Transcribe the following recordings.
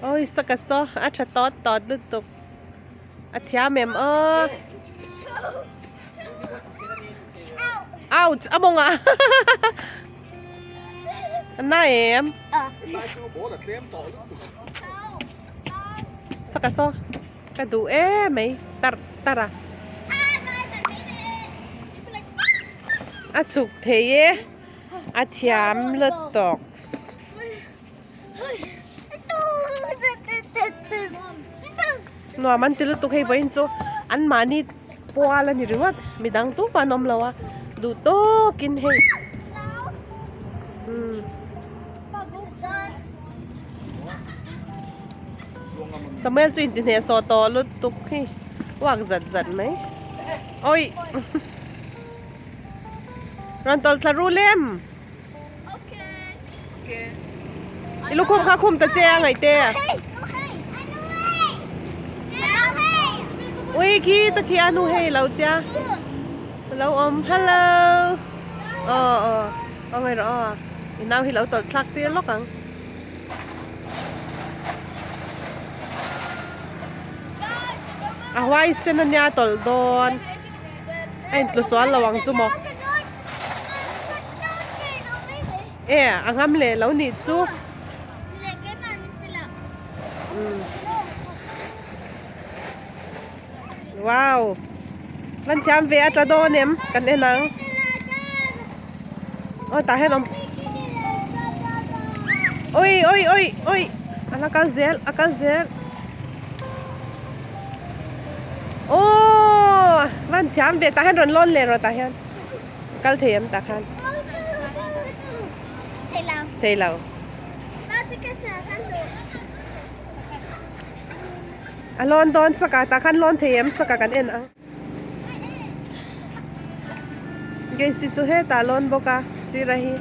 Oi saka saw a tha tawt tawt lutuk a thiam em aw ouch a mawng ah a na em saka saw ka duh em mai tar tar a a chhuk thei e a thiam lutuk. Nuam an ti lutuk hei vawiin chu an mahni pual a ni ringawt midang tu pawh an awm lo a duh tawkin hei umm Samuel chu inti hnehsawh tawh lutuk hi uak zat zat mai awi rawn tawlh thla ru lem. I lukhum kha khum ta che a ngaih te. Ui khi ta khi anu hei lo tia. Lo awm hello. Aw aw aw ngai rawh aw. I nau hi lo tawlh thlak tir lawk ang. A huaisen ania tawlh dawn. A intlu sual lo ang chu maw. E a ngam leh lo nih chu. Wow. Van thiam ve a tla dawn em kan en ang. Aw tah hian awm. Oi oi oi oi a la kal zel a kal zel. Aw van thiam ve tah hian rawn lawn leh rawh tah hian. Kal thei em tah khan? Thei lo. A lawn dawn saka tah khan lawn thei em saka kan en ang. Geisi chu hetah lawn bawk a sira hi.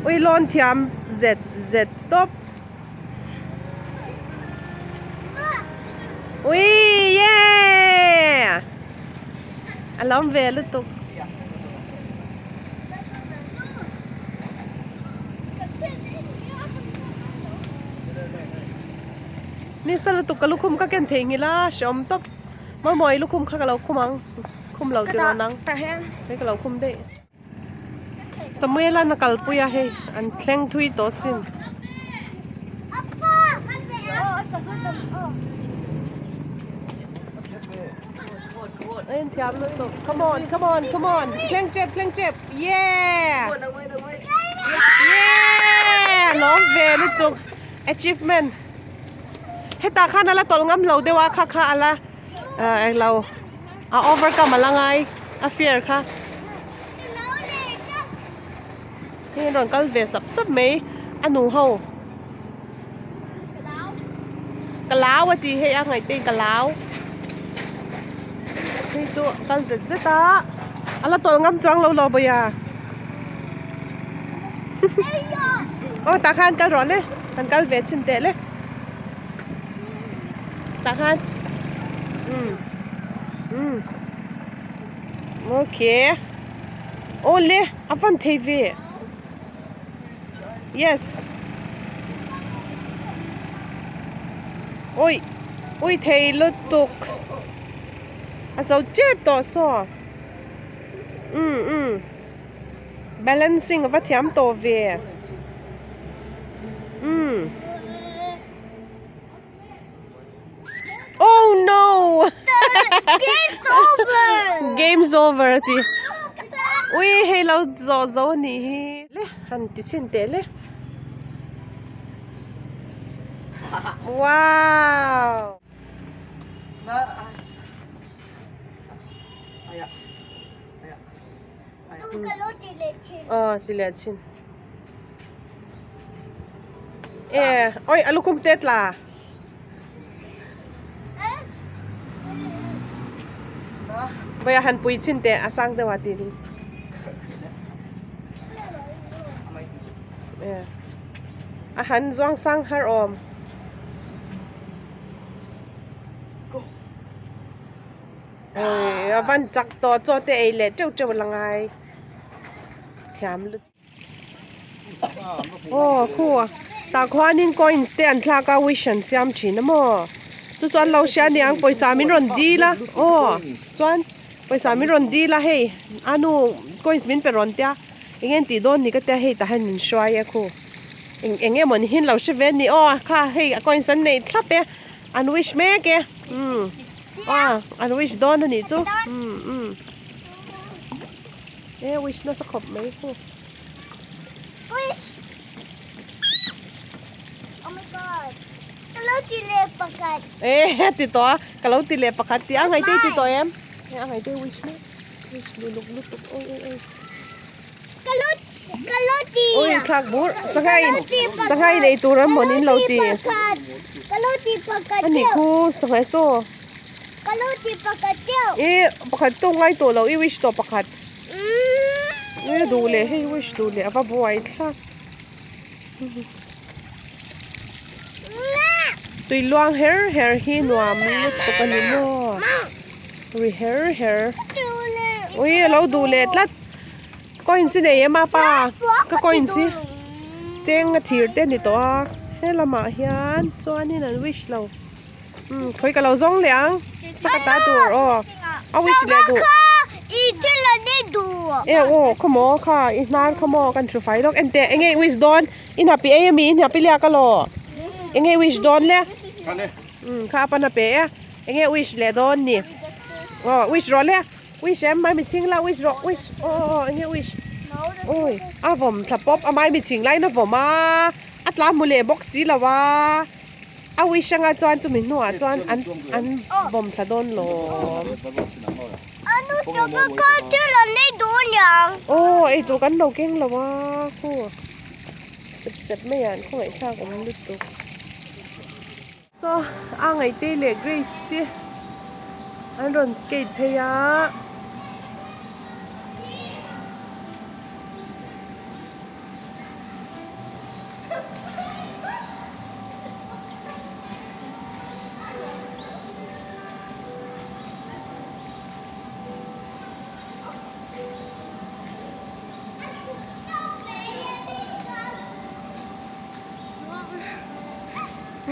Ui lawn thiam zet zet tawp. Ui yeah! A lawm ve lutuk. Nisa lutuk ka lukhum ka ken thei ngila hreawm tawp. Mawimawii lukhum kha ka lo khum ang. Khum lo tirawn ang. Hei ka lo khum daih. Samuel an a kalpui a hei an thleng thui tawh sin. Em thiam lutuk. Come on, come on, come on. Thleng chep, thleng chep. Yeah! Yeah! Lawm ve lutuk. Achievement. Hetah khan ala tawlh ngam lo deuh a kha kha ala englo a overcome ala ngai a fear kha. Hei an rawn kal ve sap sap mai a nu ho. Ka lau a ti hei a ngaihte in ka lau. Hei chu kal zet zet a ala tawlh ngam chuang lo lo bawih a. Aw tah khan kal rawh le kan kal ve chhin teh le tah khan um um okay aw le a van thei ve yes ui ui thei lutuk a zo chep tawh saw um um. Balancing a va thiam tawh ve. Umm. Oh no! Game's over! Game's over a ti. Ui hei lo zawh zo a nih hi. Le han ti chhin teh le. Wow! Aw ti leh chin e oi a lukhum te tla vawi a han pui chin teh a sang deuh a ti ding e a han zuang sang har awm. Oi a van chak tawh chaw te ei leh teuh teuh la ngai thiam lut. Aw khu tah khuanin coins te an thlak a wish an siam thin a maw chu chuan lo hria aniang pawisa min rawn dil a aw chuan pawisa min rawn dil a hei a nu coins min pe rawn tia eng nge an tih dawn ni ka tia hei tah hian min hruai a khu eng eng emaw ni hi an lo hre ve a ni aw kha hei a coins an nei thlap e an wish mek e umm aw an wish dawn a nih chu umm umm. E wish nasa khawp mai khu. Wish. Oh my god. Ka lo ti leh pakhat. E ti tawh a, ka lo ti leh pakhat tih a ngaihte i ti tawh em? E a ngaihte wish mek. Wish luluk lutuk oi oi oi. Ka lo ka lo ti. Oi thlak bur sanghai sanghai lei tur a mawn in lo ti. Ka lo ti pakhat. Ani khu sanghai chaw. Ka lo ti pakhat teuh. I pakhat tawk ngai tawh lo i wish tawh pakhat. I duh leh hei wish duh leh a va buai thlak. Tui luang her her hi nuam lutuk a ni maw. Ri her her. Ui a lo duh leh tlat. Coins i nei em a pa ka coins hi cheng a thir te a ni tawh a he lamah hian chuanin an wish lo. Umm khawi ka lo zawng leh ang saka ta tur aw a wish leh duh e aw khawmaw kha i hnar khawmaw kan thu fai lawk enteh enge i wish dawn i hnapi ei ami i hnapi liak alaw enge i wish dawn le umm kha a pan a pe e enge i wish leh dawn ni aw wish rawh le wish em mai mitchhing la wish rawh wish aw aw aw enge wish awi a vawm thla pawp a mai mitchhing laiin a vawm a a tla hmu leh bawk si lo a. A wish anga chuan chumi hnuah chuan an an vawm thla dawn lawm. Aw ei tur kan lo keng lo a khu sep sep mai ah an khawngaihthlak awm lutuk. Saw a ngaihte leh Grace hi an rawn skate phei a.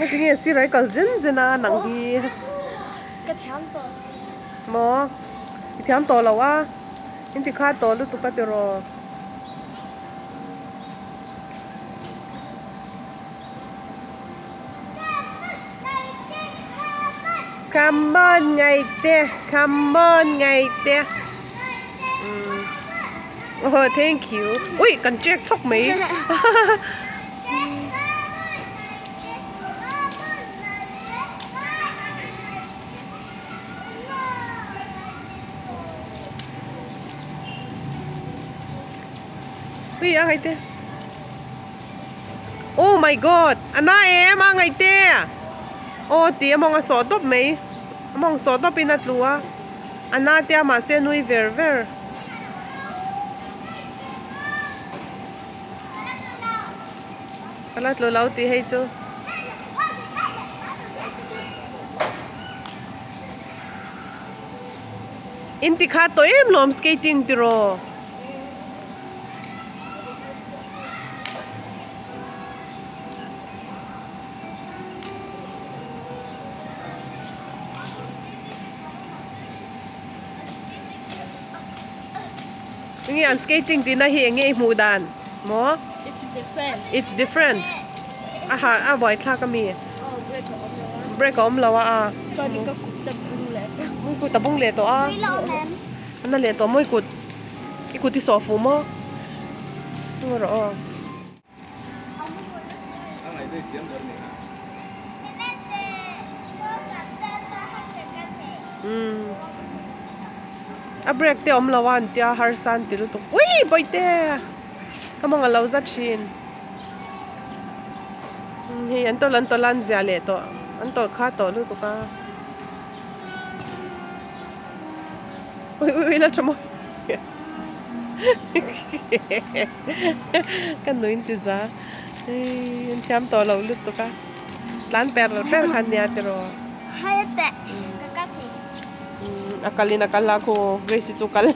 Ngatinge sirai kal zen zen a nang hi. Ka thiam tawh. Maw? I thiam tawh lo a. In ti kha tawh lutuk a tiraw. Come on ngaite come on ngaite umm oh thank you ui kan check chhawk mai Ui a ngaihte Oh my god a na em a ngaihte aw tih a mawng a sawh tawp mai a mawng sawh tawp in a tlu a a na te a mahse a nui ver ver. Ka la tlu lo tih hei chu. In ti kha tawh em lawm skating tiraw. Enge an skating tihna hi enge i hmuh dan maw? It's different. It's different. A ha a buai thlak ami. Oh, break a awm lo a. Break a awm lo a a. Chuan ka kut ta bung leh. Mui kut a bung leh tawh a. A na leh tawh maw i kut. I kut i sawh fuh maw? Ngaw rawh aw. Umm a break te awm lo a an tia harsa an ti lutuk ui bawihte ka mawng a lo za thin hei an tawlh an tawlh a an ziah leh tawh an tawlh kha tawh lutuk a ui ui ui la tha maw. Ka nuin ti za an thiam tawh loh lutuk a tlan per per kha nia tiraw. A kalin a kal a khu Grace-i chu kal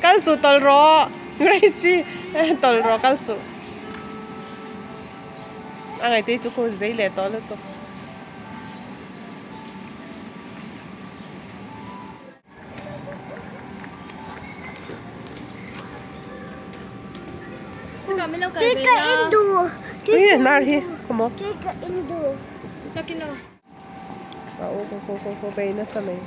kal suh tawlh rawh Grace-i tawlh rawh kal suh a ngaihtuah chu khu zei leh tawh lutuk. Ui nar hi khawmaw. A u ko ko ko ko bei nasa mai.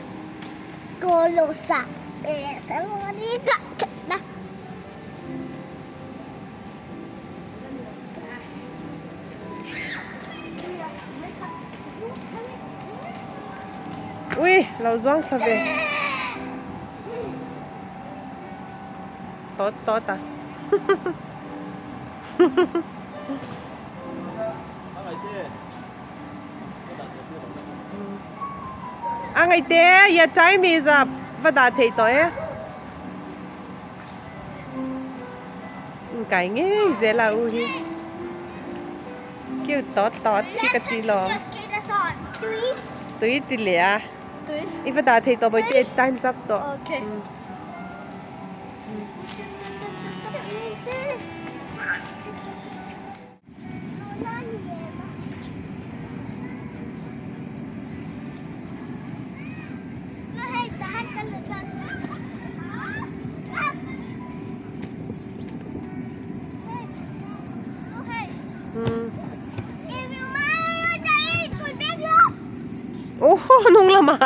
Ui lo zuang thla ve. Tawt tawt a. A ngaihte your time is up va dah theih tawh e. Kai ngei zel a u hi. Cute tawt tawt hi ka ti lo. Tui ti leh a. I va dah theih tawh bawihte time's up tawh. Aw hnung lamah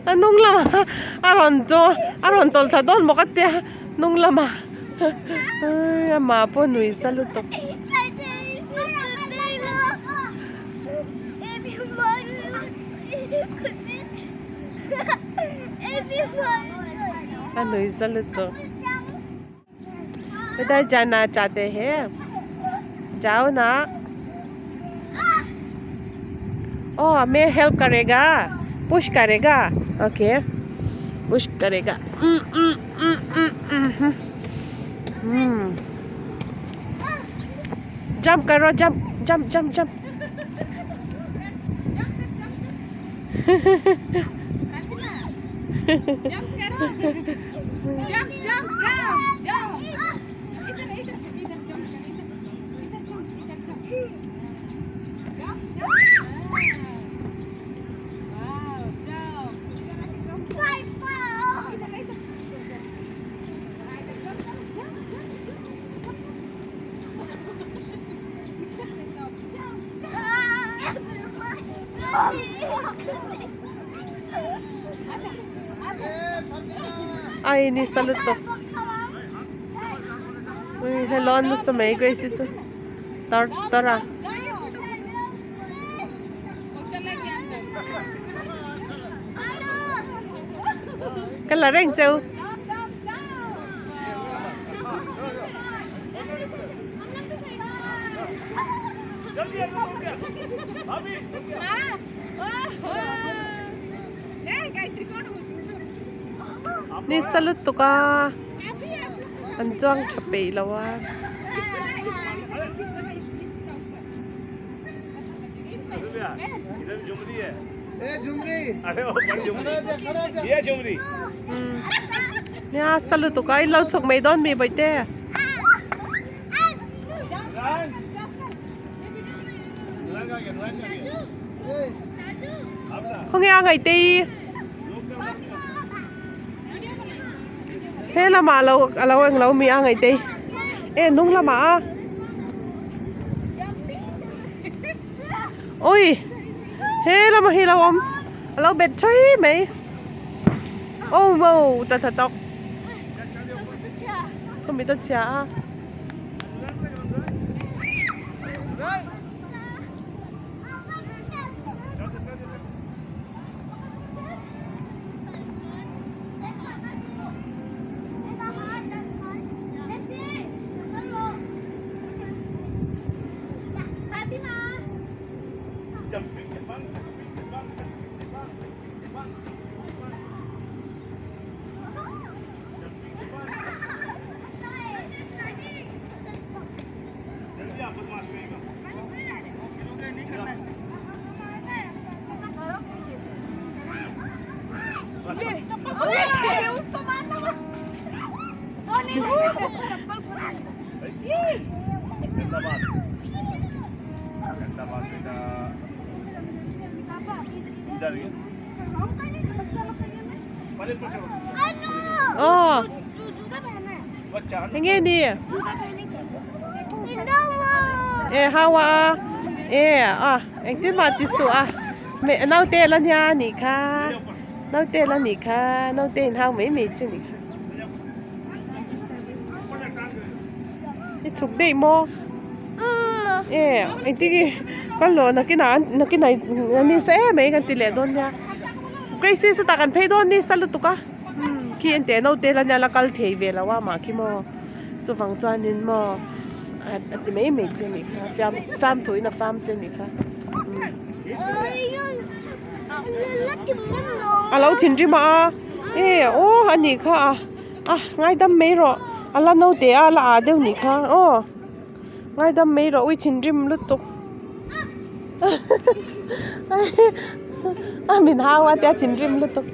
a hnung lamah a rawn chaw a rawn tawlh thla dawn bawk a tia hnung lamah. Amah pawh nui sa lutuk. A nui sa lutuk. Udhar jana chahte hai jao na. Oh main help karega push karega okay push karega. Jump karo jump jump jump jump. Jump karo. Jump jump jump jump. इधर इधर इधर jump कर इधर इधर jump इधर jump. Jump jump. Wow jump. इधर आके jump. इधर इधर. इधर jump jump jump jump. इधर से jump jump. Ai ni sa lutuk. Ui hello nasa mai Grace chu. Tar tara. Cái là reng châu. Ni sa lutuk a. An chuang tha peih lo a. Nia sa lutuk a i lo chhuk mai dawn mi bawihte. Khawnge a ngaihte i. He lamah lo a lo eng lo mi a ngaihte i. E hnung lamah a. Ui he lamah hi lo awm a lo bet thui mai. Oh wow ta tha tawk. Ka mit a chhia a. Aw enge ni e hau a e a engtin mah ti suh a naute la nia nih kha naute la nih kha naute in hau mai mai chu nih kha i chhuk daih maw e engtin nge ka lawh nakinah nakinah ni sa em mai kan ti leh dawn nia Gracie chu tah kan phei dawn ni sa lutuk a khi engteh naute la nia la kal thei ve lo a mah khi maw chuvang chuanin maw a ti mai mai che nih kha fiam fiam thuin a fam che nih kha a lo thinrim a e aw a nih kha a a ngaidam mai rawh a la naute a la ah deuh nih kha aw ngaidam mai rawh ui thinrim lutuk a min hau a tia thinrim lutuk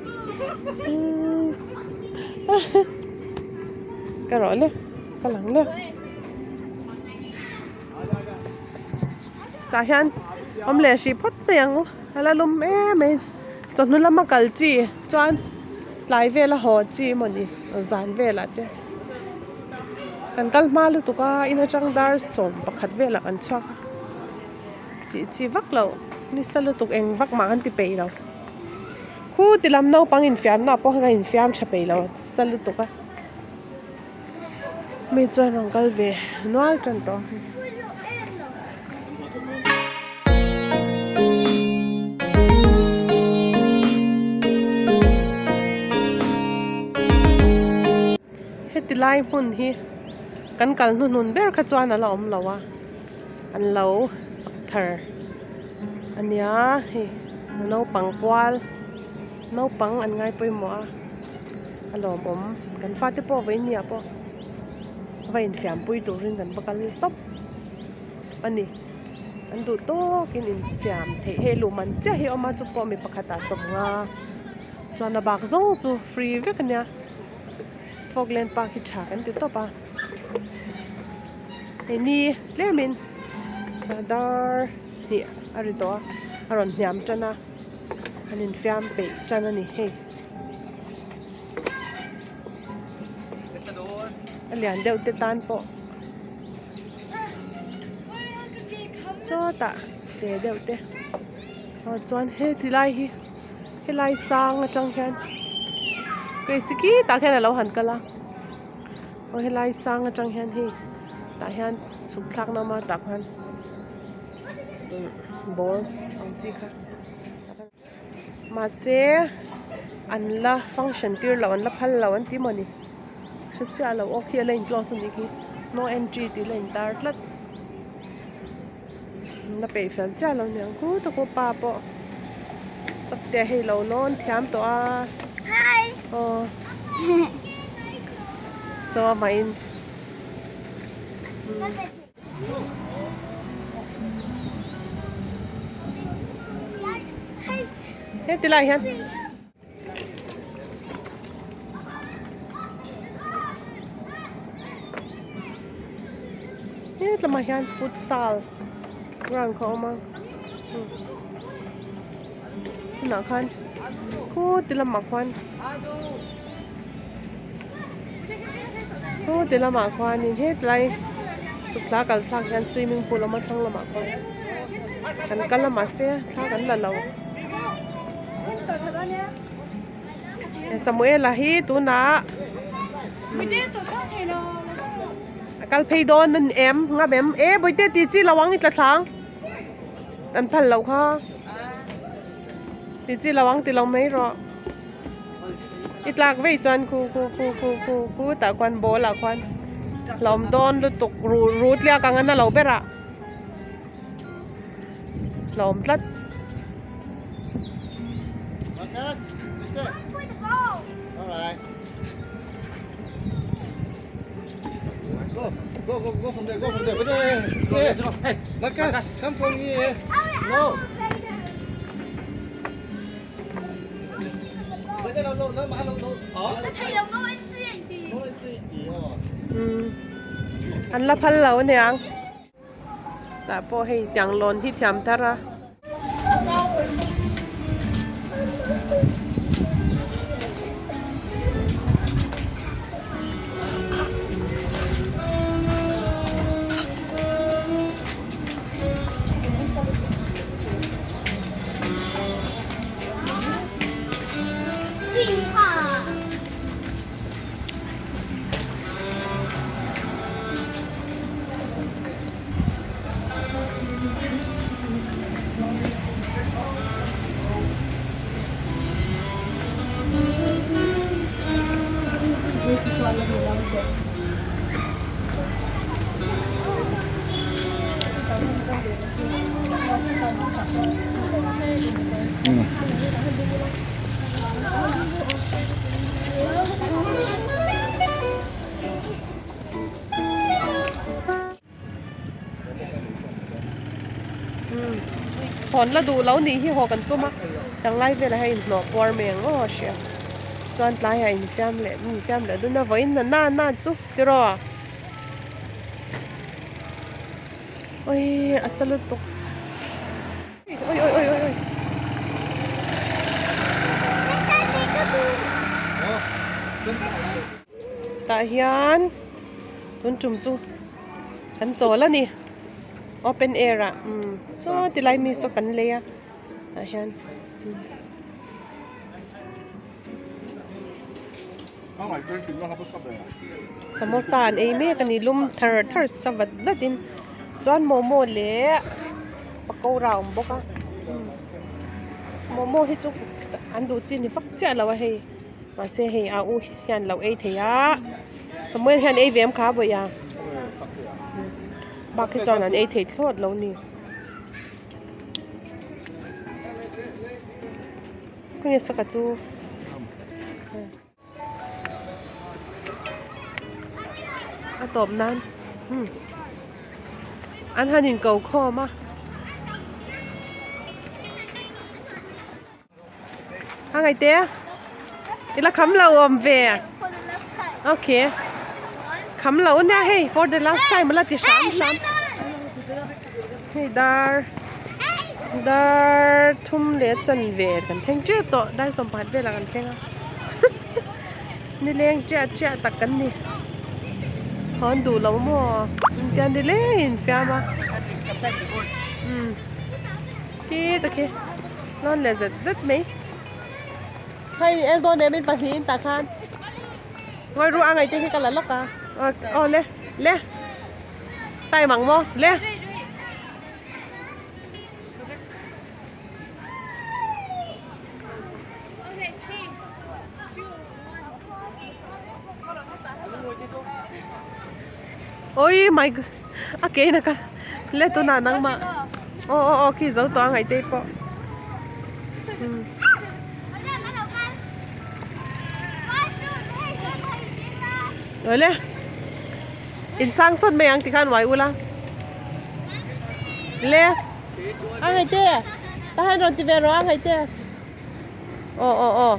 ka rawh le ka lang le tah hian awm leh hrih phawt mai ang u a la lum em mai chawhnu lama kal chi chuan tlai vela haw chi emawni zan velah te kan kal hma lutuk a in atang dar 11 velah kan chhuak a tih chi vak loh nisa lutuk eng vak mah kan ti peih lo khu ti lam naupang infiamna pawh khan a infiam tha peih lo nasa lutuk a mi chuan rawn kal ve nual tan tawh. Heti lai hmun hi kan kal hnuhnun ber kha chuan a la awm lo a an lo sak thar a nia hei naupang pual naupang an ngai pawimawh a a lawmawm kan fate pawh vawinia pawh va infiampui turin kan va kal tawp a ni an duh tawkin infiam theih hei luhman chiah hi a awm a chu pawh mi pakhatah 50 chuan a bak zawng chu free vek a nia Falkland park hi tha kan ti tawp a hei ni tlemin dar hnih a ri tawh a a rawn hniam tan a an infiam peih tan a ni hei. A lian deuh te tan pawh sawtah te deuh te aw chuan heti lai hi helai sang atang hian hei khi tah khian alo han kal a aw helai sang atang hian hei tah hian chhuk thlak na awm a tah khan ball ang chi kha. Mahse an la function tir loh an la phal lo an ti mawni hre chiah lo aw khi a la in close a nih khi no entry tih la in tar tlat an la peih fel chiah lo niang khu tak aw pa pawh sakte hei lo lawn thiam tawh a aw saw amah in. Heti lai hian hetlamah hian futsal ground kha a awm a chunah khan khuti lamah khuan khuti lamah khuanin hetlai chhuk thla kal thlak hian swimming pool a awm a thlang lamah khuan kan kal a mahse thla kan la lo Samuela hi tunah a kal phei dawn a ni em ngam em e bawihte tih chi lo ang i tla thlang an phal loh kha tih chi lo ang ti lo mai rawh i tlak vei chuan khu khu khu khu khu khu tah khuan ball ah khuan hlauhawm dawn lutuk ruh ruh tliak ang a na lo ber ah hlauhawm tlat. Go, go, go from there, go from there. Hey, hey, Marcus, come from here. No. No, no, no, no, no. No entry. No entry. Umm an la phal lo aniang. Tah pawh hei tiang lawn hi thiam thar a. Hawn la duh lo nih hi haw kan tum a tanglai velah hian inhnawh puar mai ang aw a hria chuan tlaiah infiam leh infiam leh dun a vawiin na na na chu tiraw awii a sa lutuk. Oi oi oi oi oi. Tah hian tun tum chu kan chawl a ni open air ah umm saw ti lai mi saw kan lei a tah hian samosa an ei mek a ni lum thar thar sa vat vat in chuan momo leh pakora a awm bawk a momo hi chu an duh chi ni vak chiah lo a hei mahse hei a u hian lo ei thei a Samuel hian ei ve em kha vawiah bak hi chuan an ei thei thlawt lo ni. Khawnge saka chu a tawp nan hmm an han in ko khawm a a ngaih te i la kham lo awm ve okay kham lo nia hei for the last time a la ti hram hram hei dar dar thum leh chanve kan thleng tep tawh dar sawmpakhat velah kan thleng a nileng chiah chiah tak kan ni hawn duh lo maw engtia nileng infiam a umm khi takhi lawn leh zet zet mai hei en dawn em in pahnihin tah khan ngawi ruah a ngaihte hi ka la lawk a aw le le time ang maw le. Oi my god a ke in a kal le tunah nangmah aw aw aw khi zo tawh a ngaih te pawh awle in sang sawt mai ang tikhan uai ula le a ngaih te tahan rawn ti ve rawh a ngaih te aw aw aw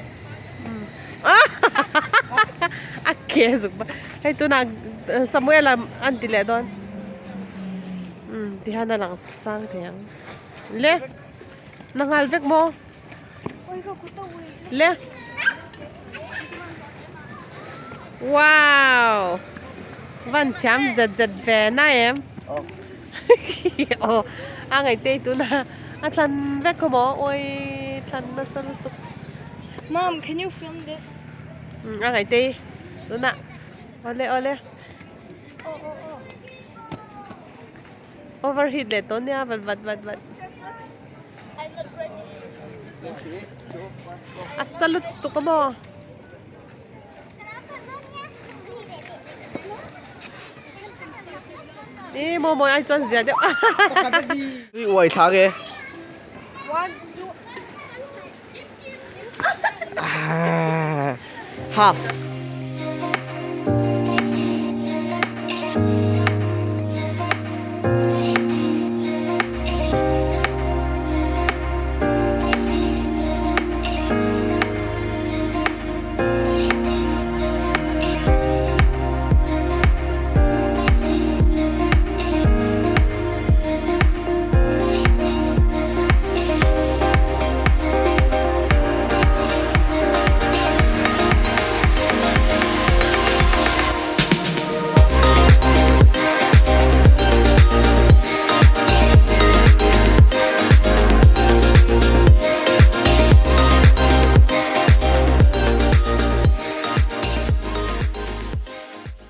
a ke zuk ba hei tunah Samuel a an ti leh dawn umm tihian a lang sang thei ang le na nghal vek maw le wow van thiam zet zet ve na em aw a ngaihte tunah a thlan vek khaw maw awi thlan nasa lutuk. Mom, can you film this? Um, a ngaihte tunah awle awle Oh, oh, oh. Overheat leh tawh nia vat vat vat vat. A sa lutuk a maw? Ih maw mawi ai chuan zia deuh. Tui uai thla nge? One, two. Half.